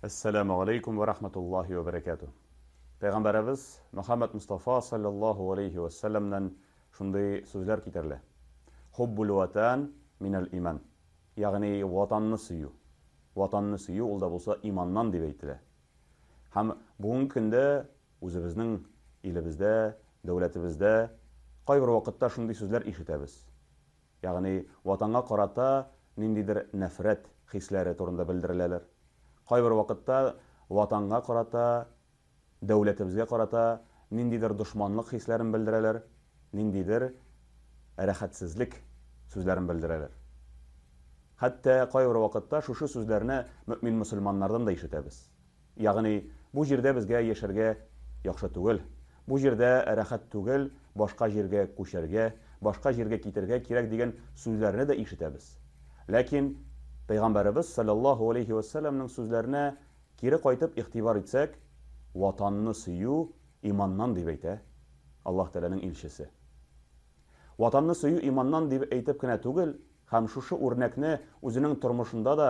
Әссәламү галәйкүм вә рахматуллаһи вә бәрәкәтүһ. Пәйгамбәребез Мөхәммәд Мостафа салләллаһу галәйһи вә сәлләмнән шундый сүзләр китерелә. Хуббул ватан минәл иман. Ягъни ватанны сөю. Ватанны сөю ул да булса иманнан дип әйтелә. Һәм бүгенге көндә үзебезнең илебездә, дәүләтебездә кайбер вакытта шундый сүзләр ишетәбез. Ягъни Ватанга карата ниндидер нәфрәт хисләре турында белдереләләр. Кайбер вакытта Ватанга карата, дәүләтебезгә карата ниндидер дошманлык хисләрен белдерәләр, ниндидер рәхәтсезлек сүзләрен белдерәләр. Хәтта кайбер вакытта шушы сүзләрне мөэмин-мөселманнардан да ишетәбез. Ягъни, бу җирдә безгә яшәргә яхшы түгел, бу җирдә рәхәт түгел, башка җиргә күчәргә, башка җиргә китәргә кирәк дигән сүзләрне дә ишетәбез. Ләкин Пәйгамбәребез салләллаһу галәйһи вә сәлләмнең сүзләренә кире кайтып игътибар итсәк, Ватанны сөю иманнан дип әйтә Аллаһ Тәгаләнең илчесе. Ватанны сөю иманнан дип әйтеп кенә түгел, һәм шушы үрнәкне үзенең тормышында да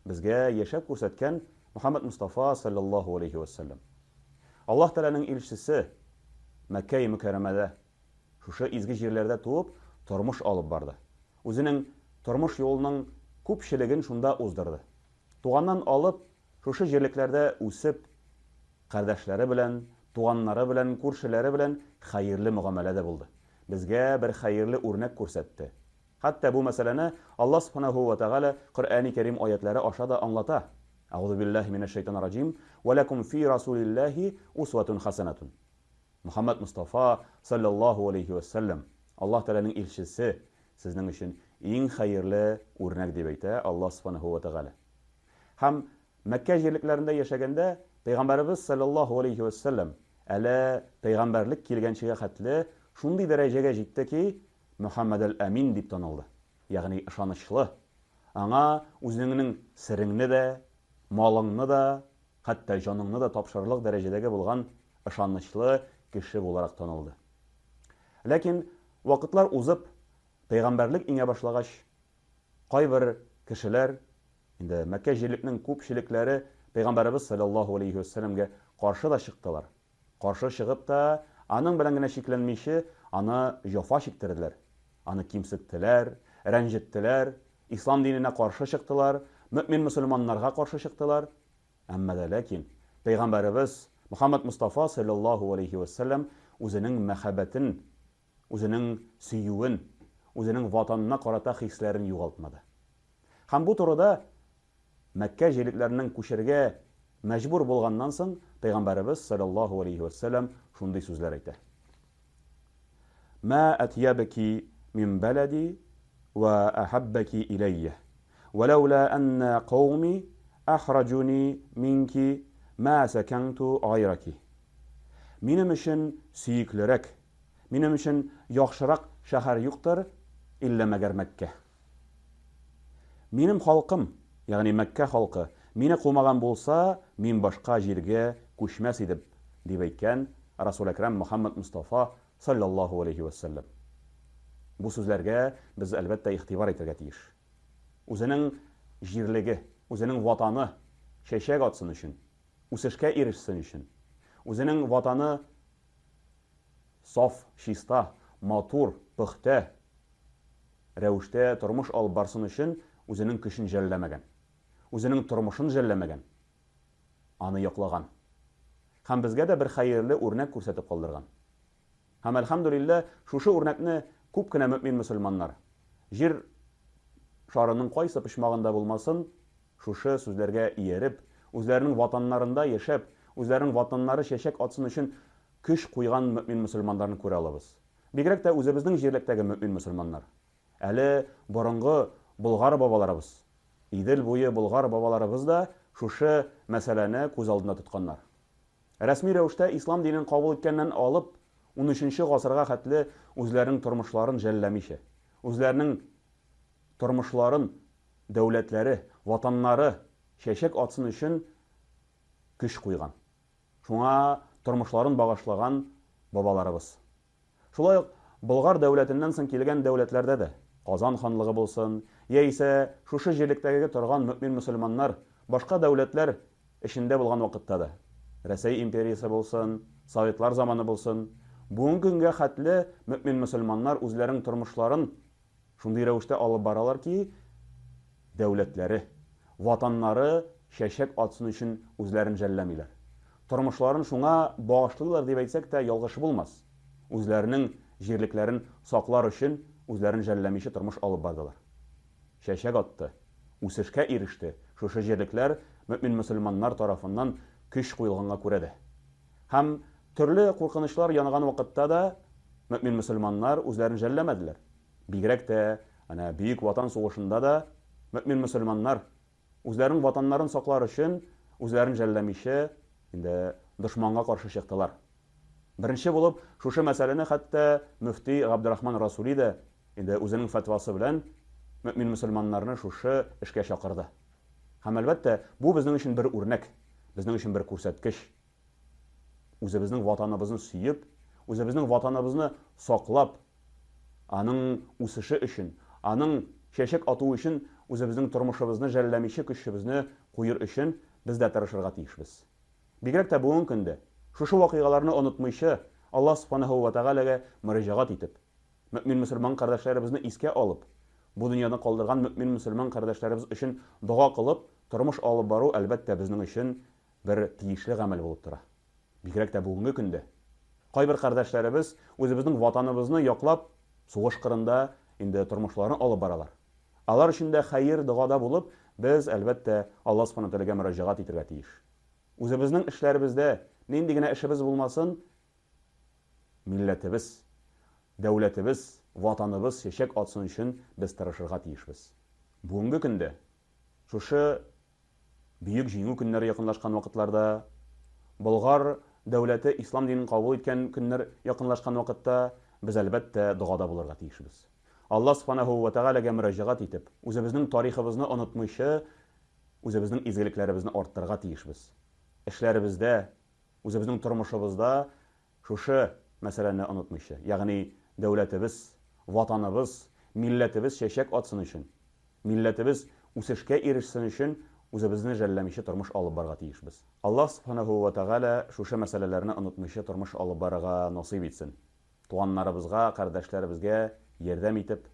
Безгә яшәп күрсәткән Мөхәммәд Мостафа салләллаһу галәйһи вә сәлләм. Аллаһ Тәгаләнең илчесе Мәккәи Мөкәррәмәдә, шушы изге җирләрдә туып, тормыш алып барды. Үзенең тормыш юлының күпчелеген шунда уздырды. Туганнан алып, шушы җирлекләрдә үсеп, кардәшләре белән, туганнары белән, күршеләре белән хәерле мөгамәләдә булды. Безгә бер хәерле үрнәк күрсәтте. Хәтта бу мәсьәләне Аллаһ Сүбхәнәһү вә Тәгалә Коръәни Кәрим аятьләре аша да аңлата, Әгъузу биллаһи минәш шәйтанир раҗим, Вә ләкум фи расулиллаһи усвәтун хәсәнәтун. Мөхәммәд Мостафа, салләллаһу галәйһи вә сәлләм, Аллаһ Тәгаләнең илчесе, сезнең өчен иң хәерле үрнәк, дип әйтә Аллаһ Сүбхәнәһү вә Тәгалә. Һәм Мәккә җирлекләрендә яшәгәндә Пәйгамбәребез, салләллаһу галәйһи вә сәлләм, әле пәйгамбәрлек килгәнчегә хәтле шундый дәрәҗәгә җитте ки, Мөхәммәд әл-Әмин дип танылды, ягъни ышанычлы. Аңа үзеңнең сереңне дә, малыңны да, хәтта җаныңны да тапшырырлык дәрәҗәдәге булган ышанычлы кеше буларак танылды. Ләкин вакытлар узып, пәйгамбәрлек иңә башлагач, кайбер кешеләр, инде Мәккә җирлекнең күпчелекләре пәйгамбәребез салләллаһу галәйһи вәссәламгә каршы да чыктылар. Каршы чыгып та, аның белән генә чикләнмиче, аны җәфа чиктерделәр. Аны кимсеттеләр, рәнҗеттеләр, ислам диненә каршы чыктылар, мөэмин-мөселманнарга каршы чыктылар. Әмма дә ләкин Пәйгамбәребез Мөхәммәд Мостафа салләллаһу галәйһи вә сәлләм үзенең мәхәббәтен, үзенең сөюен, үзенең Ватанына карата хисләрен югалтмады. Һәм бу турыда Мәккә җирлекләреннән күчәргә мәҗбүр булганнан соң, Пәйгамбәребез, салләллаһу галәйһи вә сәлләм, шундый сүзләр әйтә. Мә әтьябәки мин бәләди вә әхәббәки иләйя. Вәләүлә әннә кауми әхраҗуни минки мә сәкәнту гайраки. Минем өчен сөеклерәк, минем өчен яхшырак шәһәр юктыр, иллә мәгәр Мәккә. Минем халкым, ягъни Мәккә халкы, мине кумаган булса, мин башка җиргә күчмәс идем, дип әйткән Расул Әкрәм Мөхәммәд Мостафа салләллаһу галәйһи вә сәлләм. Бу сүзләргә без, әлбәттә, игътибар итәргә тиеш. Үзенең җирлеге, үзенең ватаны чәчәк атсын өчен, үсешкә ирешсен өчен, үзенең ватаны саф, чиста, матур, пөхтә рәвештә тормыш алып барсын өчен үзенең көчен жәлләмәгән. Үзенең тормышын жәлләмәгән. Аны яклаган. Һәм безгә дә бер хәерле үрнәк күрсәтеп калдырган. Һәм, әлхәмдүлилләһ, шушы үрнәкне күп кенә мөэмин-мөселманнар, җир шарының кайсы почмагында булмасын, шушы сүзләргә ияреп, үзләренең ватаннарында яшәп, үзләренең ватаннары чәчәк атсын өчен көч куйган мөэмин-мөселманнарны күрә алабыз. Бигрәк тә үзебезнең җирлектәге мөэмин-мөселманнар. Әле борынгы болгар бабаларыбыз, Идел буе болгар бабаларыбыз да шушы мәсьәләне күз алдында тотканнар. Рәсми рәвештә ислам динен кабул иткәннән алып унөченче гасырга хәтле үзләренең тормышларын жәлләмичә, үзләренең тормышларын, дәүләтләре, ватаннары чәчәк атсын өчен көч куйган. Шуңа тормышларын багышлаган бабаларыбыз. Шулай ук Болгар дәүләтеннән соң килгән дәүләтләрдә дә, Казан ханлыгы булсын, яисә шушы җирлектәге торган мөэмин-мөселманнар, башка дәүләтләр эчендә булган вакытта да, Рәсәй империясе булсын, Советлар заманы булсын, бүгенге көнгә хәтле мөэмин-мөселманнар үзләренең тормышларын шундый рәвештә алып баралар ки, дәүләтләре, ватаннары чәчәк атсын өчен үзләрен жәлләмиләр. Тормышларын шуңа багышлыйлар дип әйтсәк тә ялгыш булмас. Үзләренең җирлекләрен саклар өчен үзләрен жәлләмичә тормыш алып бардылар. Чәчәк атты, үсешкә иреште шушы җирлекләр мөэмин-мөселманнар тарафыннан көч куелганга күрә дә. Һәм төрле куркынычлар янаган вакытта да мөэмин-мөселманнар үзләрен жәлләмәделәр. Бигрәк тә әнә Бөек Ватан сугышында да мөэмин-мөселманнар үзләренең ватаннарын саклар өчен үзләрен жәлләмичә инде дошманга каршы чыктылар. Беренче булып шушы мәсьәләне хәтта мөфти Габдрахман Расули дә инде үзенең фәтвасы белән мөэмин-мөселманнарны шушы эшкә чакырды. Һәм, әлбәттә, бу безнең өчен бер үрнәк, безнең өчен бер күрсәткеч. Үзебезнең ватаныбызны сөеп, үзебезнең ватаныбызны саклап, аның үсеше өчен, аның чәчәк атуы өчен үзебезнең тормышыбызны жәлләмичә көчебезне куер өчен без дә тырышырга тиешбез. Бигрәк тә бүгенге көндә, шушы вакыйгаларны онытмыйча, Аллаһ Субханаһу ва Тәгаләгә мөрәҗәгать итеп, мөэмин-мөселман кардәшләребезне искә алып, бу дөньяны калдырган мөэмин-мөселман кардәшләребез өчен дога кылып, тормыш алып бару, әлбәттә, безнең өчен бер тиешле гамәл булып тора. Бигрәк тә бүгенге көндә. Кайбер кардәшләребез үзебезнең Ватаныбызны яклап, сугыш кырында инде тормышларын алып баралар. Алар өчен дә хәер догада булып, без, әлбәттә, Алла Субхана Тәгаләгә мөрәҗәгать итергә тиеш. Үзебезнең эшләребездә, нинди генә эшебез булмасын, милләтебез, дәүләтебез, Ватаныбыз чәчәк атсын өчен без тырышырга тиешбез. Бүгенге көндә шушы Бөек Җиңү көннәре якынлашкан вакытларда, Болгар дәүләте ислам динен кабул иткән көннәр якынлашкан вакытта без, әлбәттә, догада булырга тиешбез. Алла Субханаһу вә Тәгаләгә мөрәҗәгать итеп, үзебезнең тарихыбызны онытмыйча, үзебезнең изгелекләребезне арттырырга тиешбез. Эшләребездә, үзебезнең тормышыбызда шушы мәсьәләне онытмыйча, ягъни дәүләтебез, Ватаныбыз, милләтебез чәчәк атсын өчен, милләтебез үсешкә ирешсен өчен үзебезне жәлләмичә тормыш алып барырга тиешбез. Аллаһ Субханаһу вә Тәгалә шушы мәсьәләләрне онытмыйча тормыш алып барырга насыйп итсен. Туганнарыбызга, кардәшләребезгә ярдәм итеп,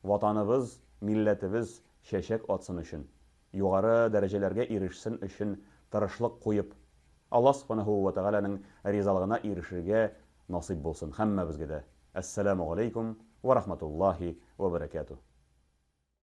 Ватаныбыз, милләтебез чәчәк атсын өчен, югары дәрәҗәләргә ирешсен өчен тырышлык куеп, Аллаһ Субханаһу вә Тәгаләнең ризалыгына ирешергә насыйп булсын һәммәбезгә дә. Әссәламү галәйкүм вә рахматуллаһи вә бәрәкәтүһ.